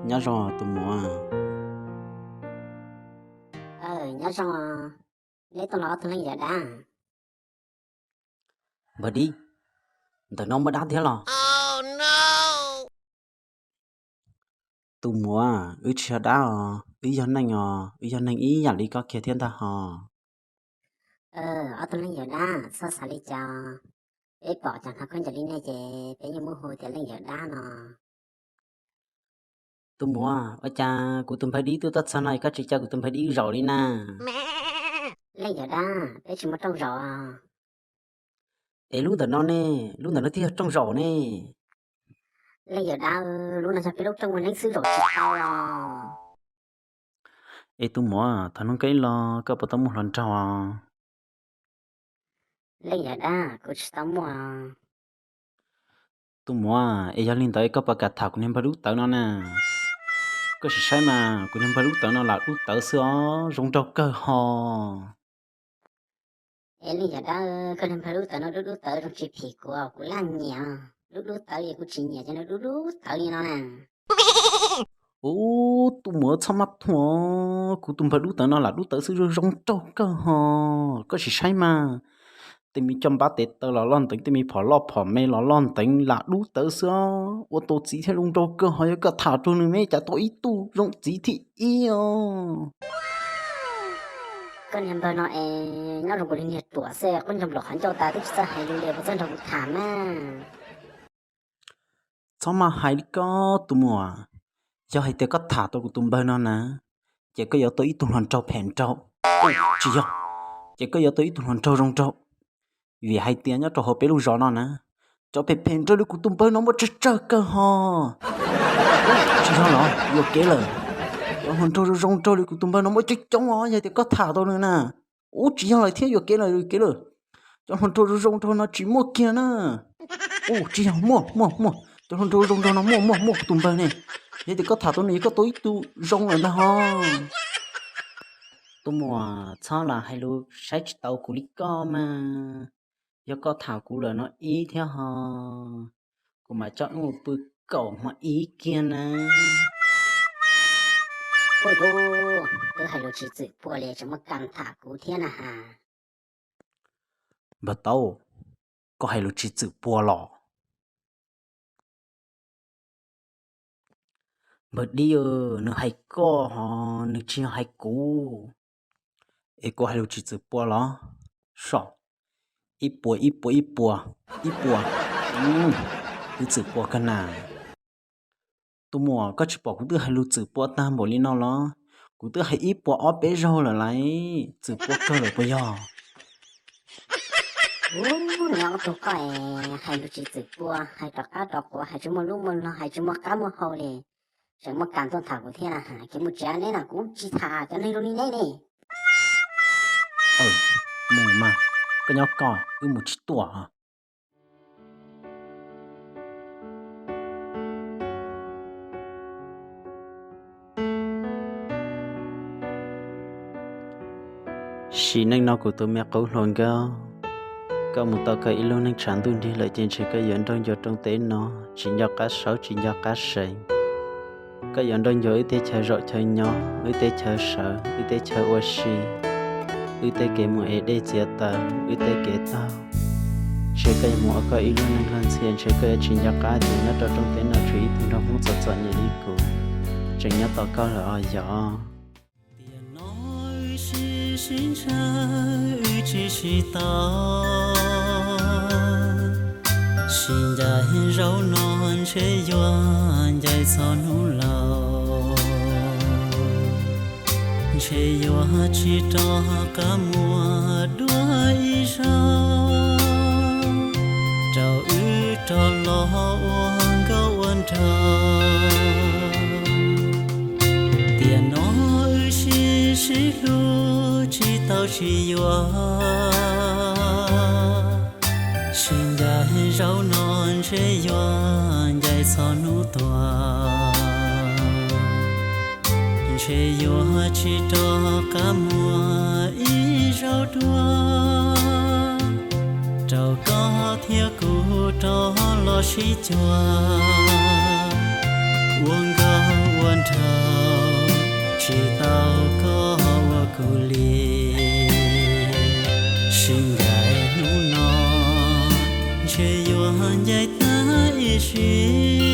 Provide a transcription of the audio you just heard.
Nyob zoo tus muam. Nyob zoo. Neb tuaj los ob tug leej yawm dab? Npawg Dib, ntawm no muaj dab thiab los? Tus muam, wb tsis yog dab os, wb yog neeg os, wb yog neeg ib yam li koj kiag thiab ntag hos. Ob tug leej yawm dab, txhob xav li cas, peb pom cov hnav khaub ncaws li nej ces peb yeej muab hu tias leej yawm dab no. Tus muam, ua cas kuv tus npawg Dib twb tuaj txog no es koj tsis cia kuv tus npawg Dib zaum li na? Leej yawm dab, peb tsis muaj rooj zaum. Es lub ntawm no ne, lub ntawm no thiaj yog rooj zaum ne. Leej yawm dab, lub no yog peb lub rooj ua neeb xwb, zaum tsis tau os. Es tus muam, thaum hnub koj ib los koj puas tau muaj hluas nraug? Leej yawm dab, kuv tsis tau muaj. Tus muam, es yog li ntawd koj puas kam tham kuv niag npawg Dub Tawv no na? Koj sim saib mas, kuv niag npawg Dub Tawv no lam dub tawv xwb os, zoo nraug kawg hos. Es leej yawm dab, koj niag npawg Dub Tawv no dub dub tawv zoo tsis phim kuv, kuv laj nyiam, dub dub tawv es kuv tsis nyiam cov dub dub tawv li no na. Ub, tus muam txhob maj thuam, kuv tus npawg Dub Tawv no lam dub tawv xwb, zoo zoo nraug kawg hos. Koj sim saib mas, tej me caj npab tes taw los loj nteev, tej me phom loj phom me los loj nteev lam dub tawv xwb os. Ua tus txiv thiaj zoo nraug kawg hos, yog koj tham rau nws ne cas tau ib tug zoo txiv thib ib os. Koj niag npawg no es nyob zoo nkaus li niag ruam xwb, quab ncaug nplaum qhov ncauj tas twb tsis txawj hais lus li, puas txawj nrog kuv tham mas? Txhob maj hais li koj tus muam, yog hais tias koj tham tau kuv tus npawg no na, ces koj yuav tau ib tug hluas nraug phem nraug. Tsis yog, ces koj yuav tau ib tug hluas nraug zoo nraug, vim hais tias nyob rau hauv peb lub zos no na, cov phem phem nraug li kuv tus npawg no muaj tsawg tsawg kawg hos. Tsis yog los yuam kev lawm, cov hluas nraug zoo zoo nraug li kuv tus npawg no muaj coob coob os, yog tias koj tham tau nws na. Ub, tsis yog lawm thiab, yuam kev lawm, yuam kev lawm. Cov hluas nraug zoo zoo nraug no tsis muaj kiag na. Ub, tsis yog, muaj muaj muaj, cov hluas nraug zoo nraug no muaj muaj muaj kuv tus npawg ne. Yog tias koj tham tau nws, koj tau ib tug zoo lawm ntag hos. Tus muam, txhob lam hais lus saib tsis taus kuv li koj mas. Yog koj tham kuv lawm no ib thiab hos, kuv mam coj wb mus pw kaum hmo ib kiag na. Ub, twb hais lus tsis txwm pua li tseem muaj kas tham kuv thiab na has. Npawg Taub, koj hais lus tsis txwm pua los? Npawg Dib, nws hais koj hos, nws tsis yog hais kuv. Es kuv hais lus tsis txwm pua los? Saib, ib puas, ib puas, ib puas, ib puas, twb txwm pua kawg na. Tus muam, koj tsis pom kuv twb hais lus txwm pua tag npaum li no los? Kuv twb hais ib puas ob peb zaug lawm lauj, txwm pua kawg lawm puas yog? Ub, nyob tus koj es hais lus tsis txwm pua, hais rov qab rov quav, hais tsis muaj lub muaj lo, hais tsis muaj qab muaj hau li, tseem muaj kas tuaj tham kuv thiab na. Kev mus tsev neb na, kuv tsis tham cov neeg zoo li neb ne. Mus mas, koj nyob koj, wb mus tsis tuaj. Sim neej no kuv tus me qub hluas nkauj, koj mus tau koj ib lub neej tshav ntuj nrig lawm ces ntshe koj yuav nrog ncuav rooj teb no, tsis nco qab saub tsis nco qab seev. Koj yuav nrog ncuav wb tej chaw zaum chaw nyob, wb tej chaw sawv, wb tej chaw ua si, wb tej kev mus ev dej txiav taws, wb tej kev taug. Ntshe koj yuav mus ua koj ib lub neej luag ntxhi, ntshe koj yuav tsis nco qab tias nyob rau rooj teb no tshuav ib tug nraug Hmoob txom txom nyem li kuv tseem nyob tos koj lawm os yom. Tiam no wb sib sib ntshaw wb tsis sib tau, sib ncaim zaum no ntshe yuav ncaim txog hnub laus. Ntshe yuav tsis rov qab muaj dua ib zaug rau wb rov los ua nkauj ua nraug. Tiam no wb sib sib hlub tsis tau sib yuav, sib ncaim zaum no ntshe yuav ncaim txog hnub tuag. Ntshe yuav tsis rov qab muaj ib zaug dua rau koj thiab kuv rov los sib cuag. Tsis ncaim hnub no, ntshe yuav ncaim tag ib sim.